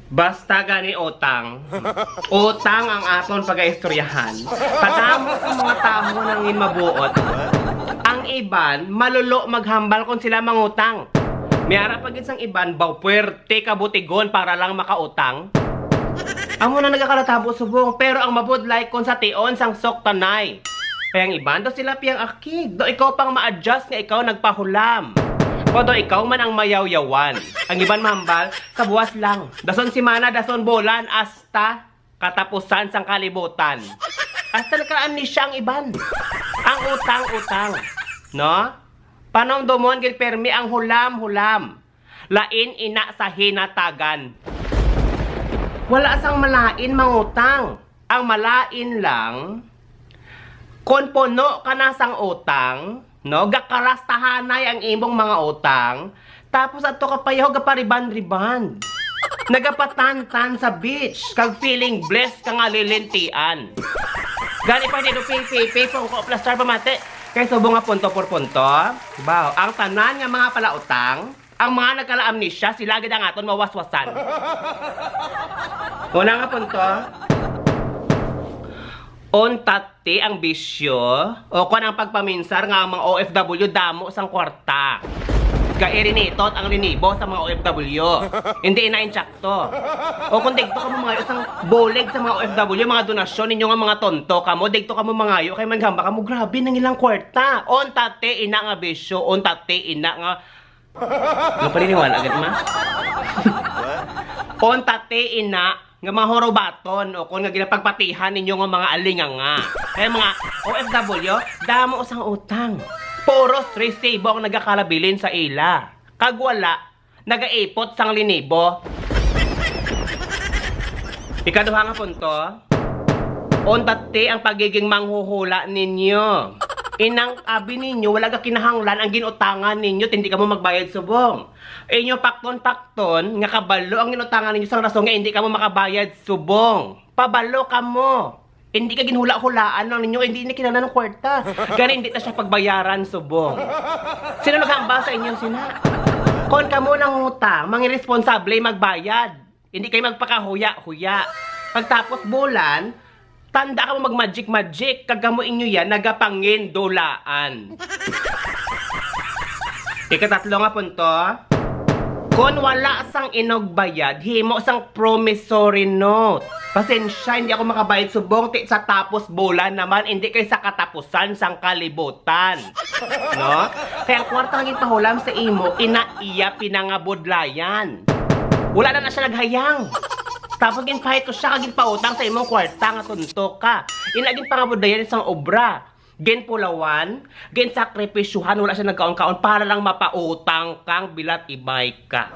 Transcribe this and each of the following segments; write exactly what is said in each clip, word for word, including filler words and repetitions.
Basta gani utang, utang ang aton pagaistoryahan. Kadamo sa mga tawo nga nangin mabuot. Ang iban, malulo maghambal kon sila mangutang. May ara pa gid sang iban, baw puwerte ka butigon para lang makautang. Amo na nagakalatabo subong, pero ang mabudlay kon sa tion sang suktanay. Kay ang iban daw sila piyang akig, daw ikaw pang ma-adjust nga ikaw nagpahulam. O daw ikaw man ang mayawyawan. Ang iban mahambal, sa buwas lang. Dason simana, dason bulan, hasta katapusan sang kalibutan. Hasta nagka-amnesia ang iban. Ang utang-utang, no? Panumdomon gid permi ang hulam-hulam. Lain ina sa hinatagan. Wala sang malain mangutang. Ang malain lang, kon puno ka na sang utang, no, gakarastahanay ang imong mga utang, tapos ato ka pa yaw gapariban-riban. Nagapatantan sa beach, kag feeling blessed ka nga lilintian. Gani pa dito, pipi, pipong ko, plastar pamati. Kay subong nga punto por punto, baw, ang tanan nga mga palautang, ang mga nagkalaamnesia, sila gid ang aton mawaswasan. Una nga punto, untat ti ang bisyo, o kon ang pagpaminsar nga ang mga O F W damo sang kwarta. Gairinitot ang linibo sa mga O F W. Hindi ina insakto. O kung digto kamo mangayo sang bulig sa mga O F W, mga donasyon ninyo nga mga tonto kamo, digto kamo mangayo kay manghamba kamo, grabe nang ilang kwarta. Untat ti ina nga bisyo, untat ti ina nga Nga paniniwala gid, ma? Untat ti ina nga mga hurubaton o kon nga ginapagpatihan ninyo nga mga alinganga. Kaya mga O F W, damo sang utang. Puros resibo ang nagakalabilin sa ila. Kag wala, nagaipot sang linibo. Ikaduha nga punto, untat ti ang pagiging manghuhula ninyo. Inang abi ninyo, wala ka kinahanglan ang ginutangan ninyo, hindi kamo magbayad subong. Inyo pakton-pakton nga kabalo ang ginutangan ninyo sang rason nga hindi kamo makabayad subong. Pabalo kamo. Hindi ka ginhula-hulaan lang ninyo, hindi ni kinahanglan ng kwarta. Gani hindi ta siya pagbayaran subong. Sino naghambal sa inyo sina? Kon kamo nangutang, mangi responsable magbayad. Hindi kayo magpakahuya-huya. Pagtapos bulan, tanda kamo mag-magic-magic, kag kamo inyo yan nagapangindulaan. Ikatatlo nga punto, kon wala sang inugbayad, himo sang promissory note. Pasensya, hindi ako makabayad subong, ti sa tapos bulan naman, hindi kay sa katapusan sang kalibutan. No? Kaya ang kwarta nga ginpahulam sa imo, ina iya pinangabudlayan. Wala na na siya naghayang. Tapos ginpahit ko siya kag ginpautang sa imong kwarta nga tunto ka. Ina ginpangabudlayan sang obra. Ginpulawan, ginsakripisyuhan, wala siya nagkaon-kaon para lang mapautang kang bilat ibay ka.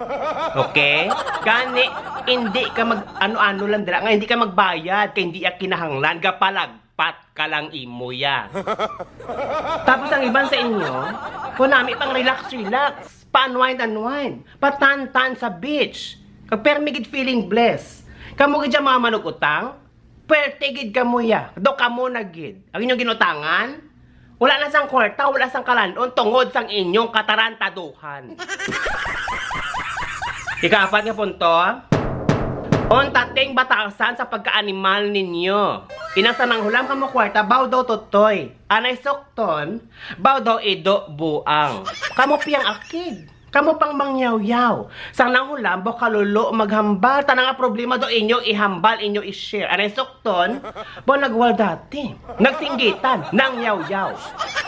Okay? Gani, hindi ka mag ano-ano lang dira nga hindi ka magbayad kay hindi ya kinahanglan, gapalagpat ka lang imo ya. Tapos ang iban sa inyo, kunami pang relax-relax, pa-unwind-unwind, patantan sa beach. Kag permi gid feeling blessed. Kamo gid ya mga manug-utang, Perte gid kamo ya. Do kamo na gid. Ang inyong ginutangan, wala na sang kwarta, wala sang kalan-on tungod sang inyong katarantaduhan. Ikaapat nga punto, untat ti ang batasan sa pagkaanimal ninyo. Inang sa nanghulam kamo kwarta, baw daw tutoy. Anay sukton, baw daw ido buang. Kamo piyang akig. Kamo pang mangyawyaw. Sang nanghulam, baw kalulo maghambal. Tanang nga problema do inyo ihambal, inyo i-share. Anay sukton, baw nagwal dati. Nagsinggitan, nangyawyaw.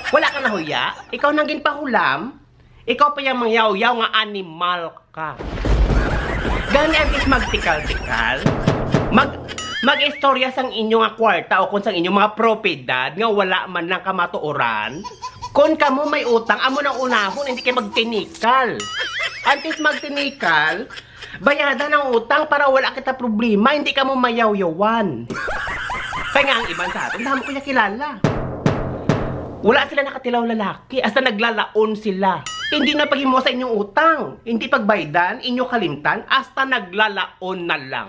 Wala ka nahuya? Ikaw nang ginpahulam? Ikaw pa yang mangyawyaw nga animal ka. Gani ang is magtikal-tikal. Mag, mag-istorya sang inyo nga kwarta o kung sang inyong mga propiedad nga wala man lang kamatuoran. Kon kamo may utang, amo nang unahon, hindi kay magtinikal. Antes magtinikal, bayadan ang utang para wala kita problema, hindi kamo mayawyawan. Kay nga ang iban sa aton, damo ko ya kilala. Wala sila nakatilaw lalaki, hasta naglalaon sila. Hindi na paghimo sa inyong utang, hindi pagbaydan, inyo kalimtan, hasta naglalaon na lang.